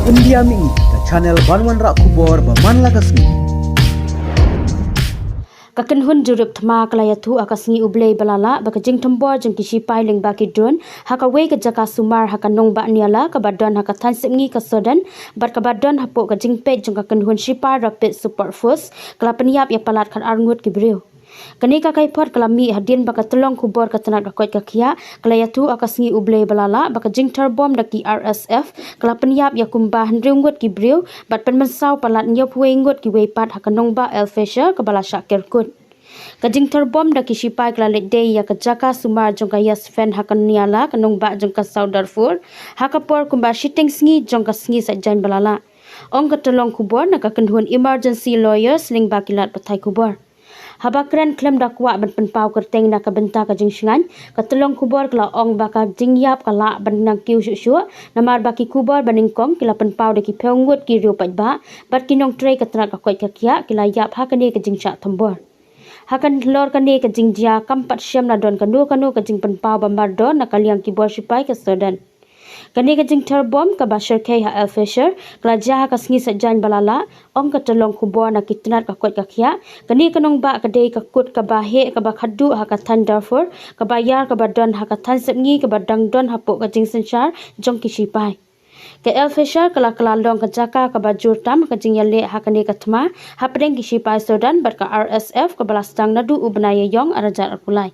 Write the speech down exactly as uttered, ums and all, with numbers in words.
India Mini, ka channel ban wanrah khubor ba man la ka sngi. Ka kynhun jurip thma ka la ïathuh ha ka sngi U Blei ba la lah ba ka jingthombor jong ki shipai lyngba ki drone ha kawei ka jaka sumar ha ka nongbah Niala kaba don ha ka thaiñ Sepngi ka Soden bad kaba don hapoh ka jingpeit jong ka kynhun shipai Rapid Support Force ka la pynïap ïa palat khatar ngut ki briew. Kane ka kaiphod ka la mih hadien ba ka tyllong khubor ka tnat ka koit ka khiah ka la ïathuh ha ka sngi U Blei ba la lah ba ka jingthor bom da ki R S F ka la pynïap ïa kumba hynriew ngut ki briew bad pynmynsaw palat hynñiewphew wei ngut kiwei pat ha ka nongbah El Fasher kaba la shah ker kut. Ka jingthor bom da ki shipai ka la leit dei ïa ka jaka sumar jong ka Yasfen ha ka Niala, ka nongbah jong ka South Darfur, ha ka por kumba shiteng sngi jong ka sngi Saitjaiñ ba la lah. Ong ka tyllong khubor na ka kynhun Emergency Lawyers lyngba ki lad pathai khubor. Haba kren khlem da kwah ban pynpaw kyrteng na ka bynta ka jingshngaiñ, ka tyllong khubor ka la ong ba ka jingïap ka lah ban nang kiew shuh shuh namar ba ki khubor ba nyngkong ki la pynpaw da ki phew ngut ki riew paidbah bad ki nongtrei ka tnat ka koit ka khiah ki la ïap ha kane ka jingshah thombor. Ha ka nalor kane ka jingjia kam pat shym la don kano kano ka jingpynpaw ba mardor na ka liang ki bor shipai ka Soden. Kane ka jingthor bom kaba shyrkhei ha El Fasher ka la jia ha ka sngi Saitjaiñ ba la lah, ong ka tyllong khubor na ki tnat ka koit ka khiah. Kane ka nongbah ka dei ka kut kaba heh kaba khatduh ha ka thaiñ Darfur, kaba ïar kaba don ha ka thaiñ Sepngi kaba dang don hapoh ka jingsynshar jong ki shipai. Ka El Fasher ka la kylla long ka jaka kaba jur tam ha ka jingïaleh ha kane ka thma hapdeng ki shipai Soden bad ka R S F kaba la sdang naduh u bnai Ïaiong ar hajar arphew lai.